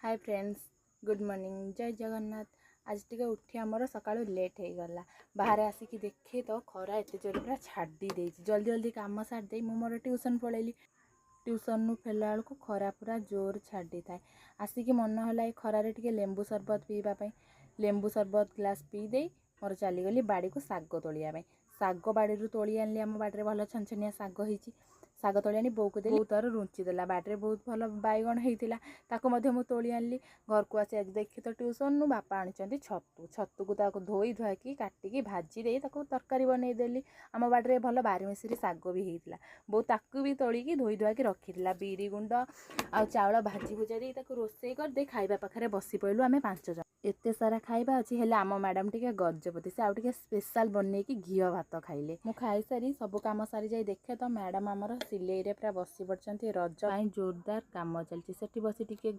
ହାଏ friends, good morning, ଜୟ ଜଗନ୍ନାଥ। ଆଜି ଟିକେ ଉଠି ଆମର ସକାଳୁ ଲେଟ୍ ହେଇଗଲା। ବାହାରେ ଆସିକି ଦେଖେ ତ ଖରା ଏତେ ଜୋରେ ପୁରା ଛାଡ଼ି ଦେଇଛି। ଜଲ୍ଦି ଜଲ୍ଦି କାମ ସାରିଦେଇ ମୁଁ ମୋର ଟ୍ୟୁସନ୍ ପଳେଇଲି। ଟ୍ୟୁସନ୍ରୁ ଫେରିଲା ବେଳକୁ ଖରା ପୁରା ଜୋର ଛାଡ଼ି ଦେଇଥାଏ। ଆସିକି ମନ ହେଲା ଏ ଖରାରେ ଟିକେ ଲେମ୍ବୁ ସରବତ ପିଇବା ପାଇଁ। ଲେମ୍ବୁ ସରବତ ଗ୍ଲାସ୍ ପିଇ ଦେଇ ମୋର ଚାଲିଗଲି ବାଡ଼ିକୁ ଶାଗ ତୋଳିବା ପାଇଁ। ଶାଗ ବାଡ଼ିରୁ ତୋଳି ଆଣିଲି। ଆମ ବାଡ଼ିରେ ଭଲ ଛନଛନିଆ ଶାଗ ହେଇଛି। ଶାଗ ତୋଳି ଆଣି ବୋଉକୁ ଦେଲି, ବୋଉ ତାର ରୁଞ୍ଚି ଦେଲା। ବାଡ଼ିରେ ବହୁତ ଭଲ ବାଇଗଣ ହେଇଥିଲା, ତାକୁ ମଧ୍ୟ ମୁଁ ତୋଳି ଆଣିଲି। ଘରକୁ ଆସି ଆଜି ଦେଖି ତ ଟ୍ୟୁସନ୍ରୁ ବାପା ଆଣିଛନ୍ତି ଛତୁ। ଛତୁକୁ ତାକୁ ଧୋଇ ଧୁଆକି କାଟିକି ଭାଜି ଦେଇ ତାକୁ ତରକାରୀ ବନେଇଦେଲି। ଆମ ବାଡ଼ିରେ ଭଲ ବାରିମିଶିରି ଶାଗ ବି ହେଇଥିଲା, ବୋଉ ତାକୁ ବି ତୋଳିକି ଧୋଇ ଧୁଆକି ରଖିଥିଲା। ବିରି ଗୁଣ୍ଡ ଆଉ ଚାଉଳ ଭାଜି ଭୁଜା ଦେଇ ତାକୁ ରୋଷେଇ କରିଦେଇ ଖାଇବା ପାଖରେ ବସି ପଡ଼ିଲୁ ଆମେ 5 ଜଣ। ଏତେ ସାରା ଖାଇବା ଅଛି, ହେଲେ ଆମ ମ୍ୟାଡ଼ାମ୍ ଟିକେ ଗଜପତି, ସେ ଆଉ ଟିକେ ସ୍ପେଶାଲ୍ ବନେଇକି ଘିଅ ଭାତ ଖାଇଲେ। ମୁଁ ଖାଇସାରି ସବୁ କାମ ସାରି ଯାଇ ଦେଖେ ତ ମ୍ୟାଡ଼ାମ୍ ଆମର ସିଲେଇରେ ପୁରା ବସି ପଡ଼ିଛନ୍ତି। ରଜ ପାଇଁ ଜୋରଦାର କାମ ଚାଲିଛି। ସେଠି ବସି ଟିକେ